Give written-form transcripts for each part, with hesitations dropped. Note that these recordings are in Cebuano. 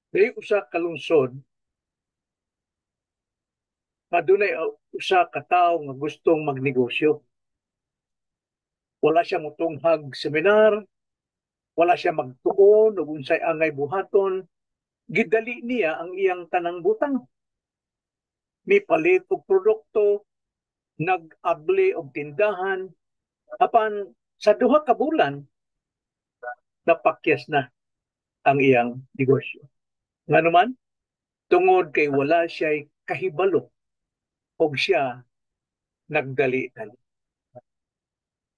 Dili usa ka lungsod nga dunay usa ka tawo nga gustong magnegosyo. Wala siya motunghag seminar, wala siya magtuon og unsay angay buhaton, gidali niya ang iyang tanang butang. Mipalit og produkto, nag-abli og tindahan, apan sa 2 ka bulan napakyas na ang iyang negosyo. Nganuman, tungod kay wala siya'y kahibalo og siya nagdali-dali.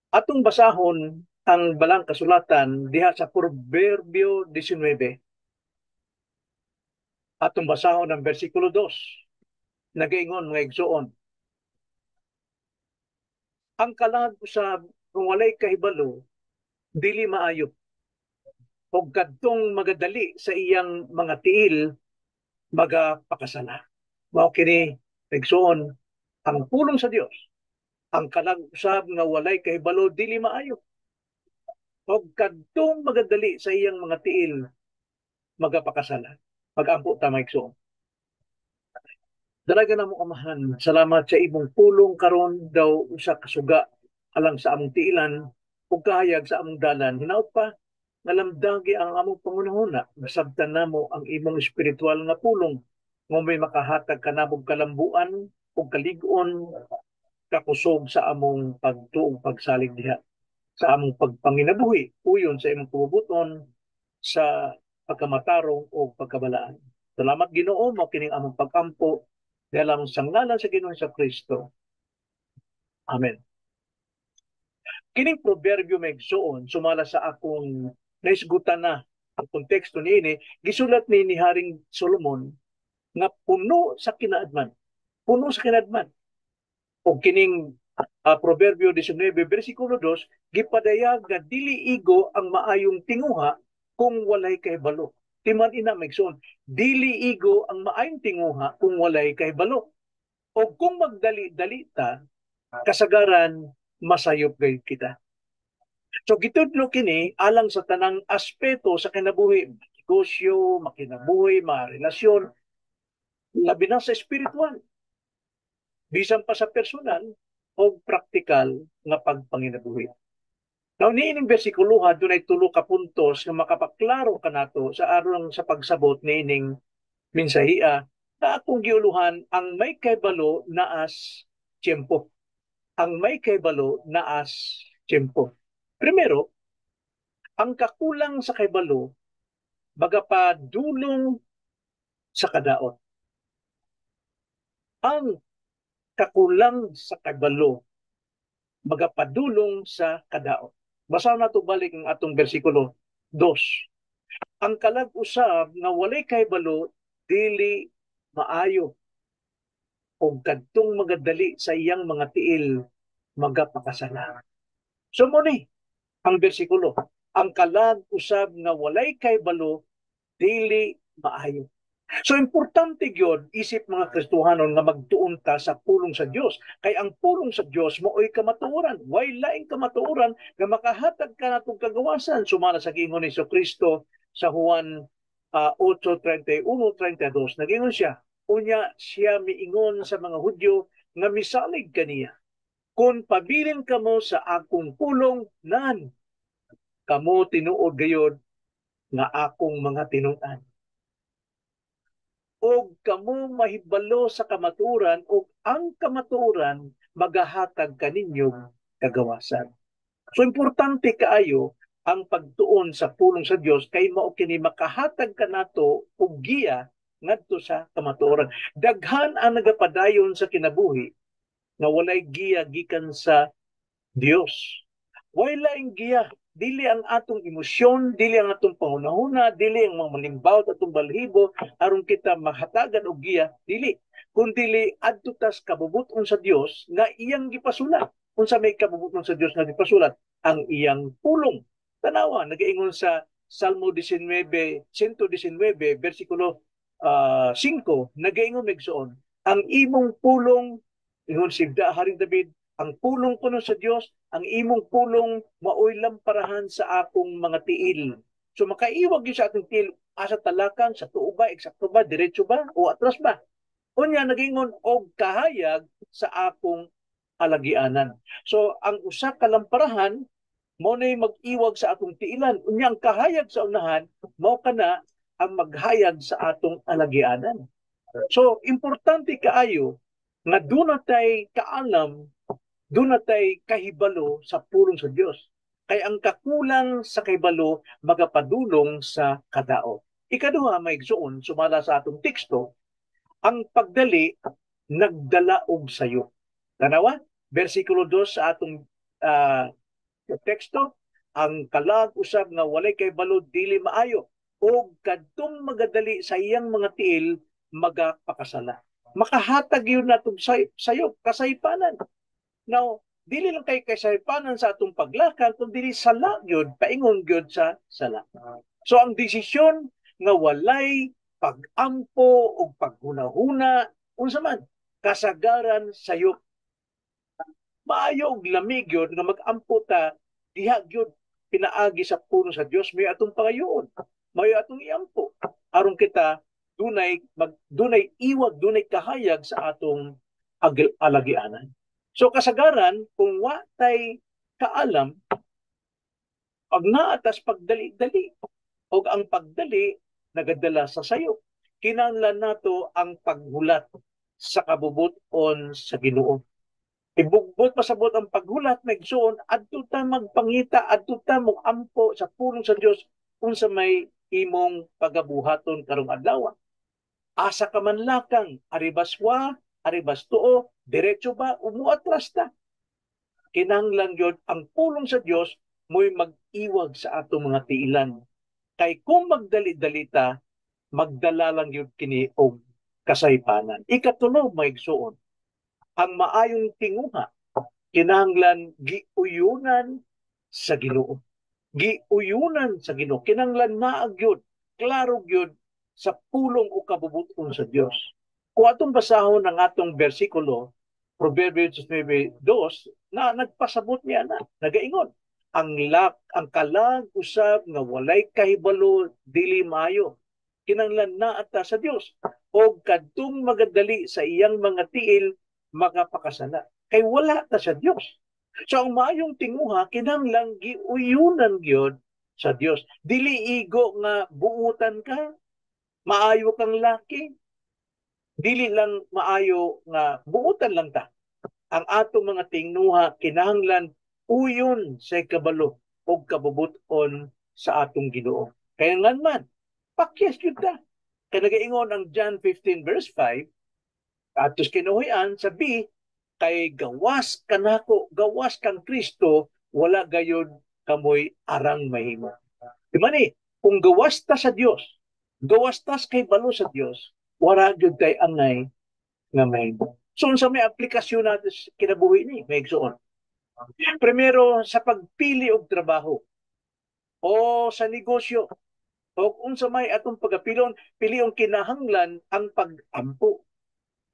Atong basahon ang balang kasulatan diha sa Proverbio 19. Atong basahon ang bersikulo 2. Nagaingon, mga igsoon, "Ang kalag usab kung walay kahibalo, dili maayo. Og kadtong magadali sa iyang mga tiil, magapakasala." Mao kini, igsoon, ang pulong sa Dios. "Ang kalag usab nga walay kahibalo, dili maayo. Og kadtong magadali sa iyang mga tiil, magapakasala." Magampo ta, mga igsoon. Dalaga namo Amahan, salamat sa imong pulong karon, daw usa ka suga alang sa among tiilan ug kahayag sa among dalan. Hinaut pa nga lamdagi ang among panghunahuna, masabtan namo ang imong espiritual nga pulong nga may makahatag kanamog kalambuan ug kalig-on, kakusog sa among pagtuong pagsalig diha sa among pagpanginabuhi uyon sa imong kabubut-on sa pagkamatarong o pagkabalaan. Salamat, Ginoo. Mao kining among pagampo dalang sa ngalan sa Ginoong Kristo. Amen. Kining proverbio, mga igsoon, sumala sa akong naisgutan na ang konteksto niini, gisulat ni Haring Solomon nga puno sa kinaadman. Puno sa kinaadman. O kining Proverbio 19 versikulo 2, gipadayag nga dili igo ang maayong tinguha kung walay kahibalo. Timan ina, mga igsoon, dili igo ang maayong tinguha kung walay kahibalo. O kung magdali-dali ta, kasagaran masayop gayud kita. So gitudlo kini alang sa tanang aspeto sa kinabuhi, negosyo, makinabuhi, mga relasyon, labi na sa espiritual, bisan pa sa personal o praktikal nga pagpanginabuhi. Now, niining bersikuloha, dunay tulo ka puntos nga makapaklaro kanato sa aron sa pagsabot niining mensahia na akong giuluhan, "Ang may kahibalo naas tiyempo." Ang may kahibalo naas tiyempo. Primero, ang kakulang sa kahibalo magapadulong sa kadaot. Ang kakulang sa kahibalo magapadulong sa kadaot. Basahon nato balik ang atong bersikulo 2. "Ang kalag usab nga walay kahibalo, dili maayo, og kadtong magadali sa iyang mga tiil, magapakasala." So mo ni ang bersikulo. "Ang kalag usab nga walay kahibalo, dili maayo." So importante gyud isip mga Kristohanon nga magtuon ta sa pulong sa Dios. Kay ang pulong sa Dios mao'y kamatuoran. Way laing kamatuoran nga makahatag kanatong kagawasan sumala sa giingon ni Kristo sa Juan 8:31-32. Nagingon siya, "Unya siya miingon sa mga Hudyo nga misalig kaniya, 'Kung pabilin kamo sa akong pulong, nan kamo tinuod gayod nga akong mga tinun-an. Og kamo mahibalo sa kamatuoran, ug ang kamatuoran magahatag kaninyo kagawasan.'" So importante kaayo ang pagtuon sa pulong sa Dios kay mao kini makahatag kanato og giya ngadto sa kamatuoran. Daghan ang nagapadayon sa kinabuhi nga walay giya gikan sa Dios. Way laing giya, dili ang atong emosyon, dili ang atong panghunahuna, dili ang mga malimbaw atong balhibo aron kita mahatagan og giya, dili. Kun dili adto tas kabubut-on sa Dios nga iyang gipasulat. Unsa may kabubut-on sa Dios nga gipasulat? Ang iyang pulong. Tanawa, nagaingon sa Salmo 19, 119, versikulo 5, nagaingon, igsoon, "Ang imong pulong," ingon si Haring David, ang pulong kuno sa Dios, "ang imong pulong maoy lamparahan sa akong mga tiil." So makaiwag gyud sa atong tiil Asa ta lakang, sa tuo ba, eksakto ba, diretso ba, o atras ba? Unya nagingon og kahayag sa akong alagianan. So ang usa ka lamparahan mao nay mag-iwag sa atong tiilan. Unya ang kahayag sa unahan mao kana ang maghayag sa atong alagianan. So importante kaayo nga duna tay kaalam, duna tay kahibalo sa pulong sa Dios. Kay ang kakulang sa kahibalo magapadulong sa kadaot. Ikaduha, mga igsoon, sumala sa atong teksto, ang pagdali nagdala og sayo. Tanawa, versikulo 2 sa atong teksto, ang kalag usab nga walay kahibalo dili maayo og kadtong magadali sa iyang mga tiil magapakasala. Makahatag yun natong sayo, kasaypanan. Now, dili lang kay kasaypanan sa atong paglakad, kundi dili sala yun, paingon gyud sa sala. So ang desisyon nga walay pag-ampo o paghunahuna, unsa man, kasagaran sayop. Maayo og lamig yun nga mag-ampo ta, diha gyud pinaagi sa puno sa Dios, may atong pangayoon, may atong iampo aron kita dunay iwag, dunay kahayag sa atong alagianan. So kasagaran kung wa tay kaalam, pag naatas pagdali-dali og ang pagdali nagadala sa sayo. Kinahanglan nato ang paghulat sa kabubut-on sa Ginoo. Ibugbot pasabot ang paghulat, nagsuon adto ta magpangita, adto ta mo ampo sa pulong sa Dios unsa may imong pagabuhaton karong adlaw. Asa ka man lakang, aribas wa, aribas tuo, diretso ba, umuatras ta. Kinahanglan gyud ang pulong sa Dios mo'y mag-iwag sa atong mga tiilan. Kay kung magdali-dali ta, magdala lang gyud kini og kasaypanan. Ikatulo, mga igsuon, ang maayong tinguha kinahanglan giuyunan sa Ginoo. Giuyunan sa Ginoo. Kinahanglan naa gyud, klaro gyud sa pulong o kabubuton sa Dios. Kung atong basahon ang atong bersikulo, Proverbs 9:2, na nagpasabot niya na, nagaingon, ang kalag usab nga walay kahibalo dili maayo. Kinahanglan naa ta sa Dios og kadtong magadali sa iyang mga tiil makapakasala. Kay wala ta sa Dios. So ang maayong tinguha kinahanglan giuyunan gyud sa Dios. Dili igo nga buutan ka, maayo kang laki. Dili lang maayo nga buutan lang ta. Ang atong mga tinguha kinahanglan uyon sa kabalo og kabubut-on sa atong Ginoo. Kaya ngan man, pakyas gyud ta. Kay nagaingon ang John 15 verse 5, atos kinuhian sa B, kay gawas kanako, gawas kang Kristo, wala gayod kamoy arang mahimo. Di man ni, kung gawas ta sa Dios, gawas ta kay balo sa Dios, wala gyud kay angay nga mahimo. So unsa may aplikasyon natin sa kinabuhi ni, mga igsoon? Primero, sa pagpili og trabaho o sa negosyo o unsa may atong pagapilon, piliong kinahanglan ang pag-ampo.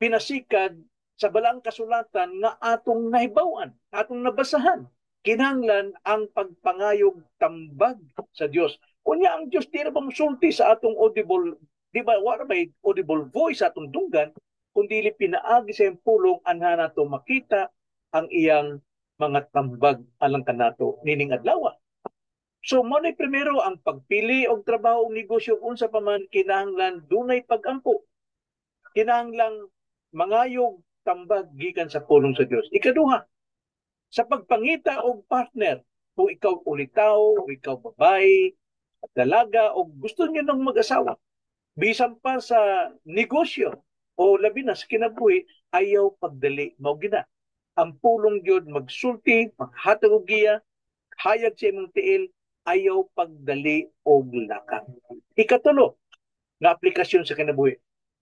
Pinasikad sa balaang kasulatan nga atong nahibaw-an, atong nabasahan. Kinahanglan ang pagpangayog tambag sa Dios. Unya ang Dios di na ba musulti sa atong audible, di ba wala may audible voice sa atong dunggan, kundi pinaagi sa iyang pulong anha nato makita ang iyang mga tambag alang kanato nining adlaw. So mo na primero ang pagpili og trabaho o negosyo, unsa pa man, kinahanglan dunay pagampo. Kinahanglan mangayog tambag gikan sa pulong sa Dios. Ikaduha, sa pagpangita og partner, kung ikaw ulitaw, o ikaw babae, dalaga, o gusto niyo nang mag-asawa, bisan pa sa negosyo o labi na sa kinabuhi, ayaw pagdali, mao gina. Ang pulong gyud magsulti, maghatag og giya, hayag sa imong tiil, ayaw pagdali og lakang. Ikatulo nga aplikasyon sa kinabuhi.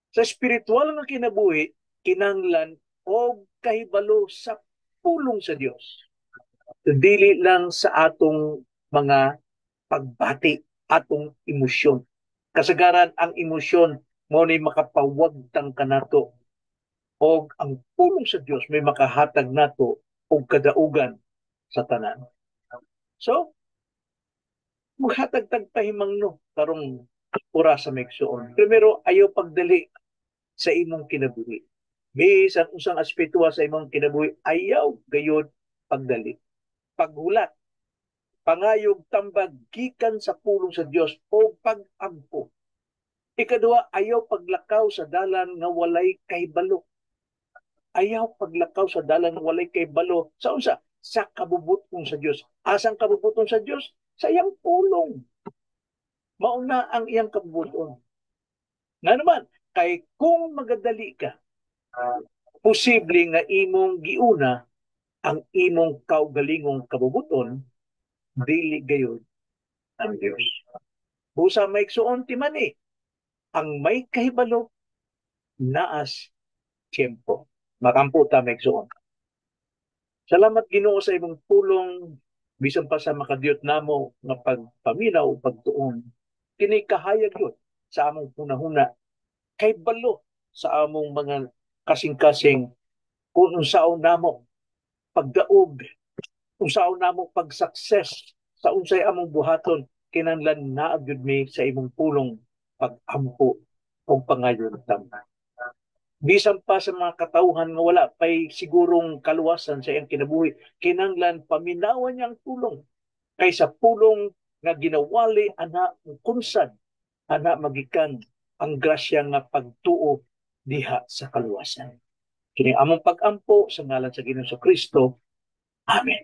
Sa espiritual nga kinabuhi, kinahanglan og kahibalo sa pulong sa Dios. Dili lang sa atong mga pagbati, atong emosyon. Kasagaran ang emosyon mo ni makapawagtang kanato og ang pulong sa Dios may makahatag nato og kadaugan sa tanan. So, maghatag tag pahimangno karong Orasa, mga igsuon. Primero, ayaw pagdali sa imong kinabuhi. Bisan unsang aspeto sa imong kinabuhi, ayaw gayod pagdali. Paghulat, pangayog tambag gikan sa pulong sa Dios o pag-ampo. Ikaduha, ayaw paglakaw sa dalan nga walay kahibalo. Ayaw paglakaw sa dalan nga walay kahibalo. Sa unsa? Sa kabubuton sa Dios. Asang kabubuton sa Dios? Sa iyang pulong. Mauna ang iyang kabubuton. Nga naman, kay kung magadali ka, posible nga imong giuna ang imong kaugalingong kabubuton, dili gayod ang Dios. Busa, mga igsuon, timan-i, ang may kahibalo naas tiyempo. Makampo ta, mga igsuon. Salamat, Ginoo, sa imong pulong bisan pa sa makadiyot namo nga pagpaminaw, pagtuon. Kini kahayag yun sa among hunahuna, kay balo sa among mga kasing-kasing kung unsaon namo pagdaog, unsaon namo pag-success sa unsay among buhaton, kinahanglan naa gyud mi sa imong pulong, pag-ampo o pangayon tama. Bisan pa sa mga katawhan nga wala pay sigurong kaluwasan sa iyang kinabuhi, kinahanglan paminawan niyang pulong. Kaysa pulong nga ginawali ana kunsad ana magikan ang grasya nga pagtuo diha sa kaluwasan. Kini among pag-ampo sa ngalan sa Ginoong Kristo. Amen.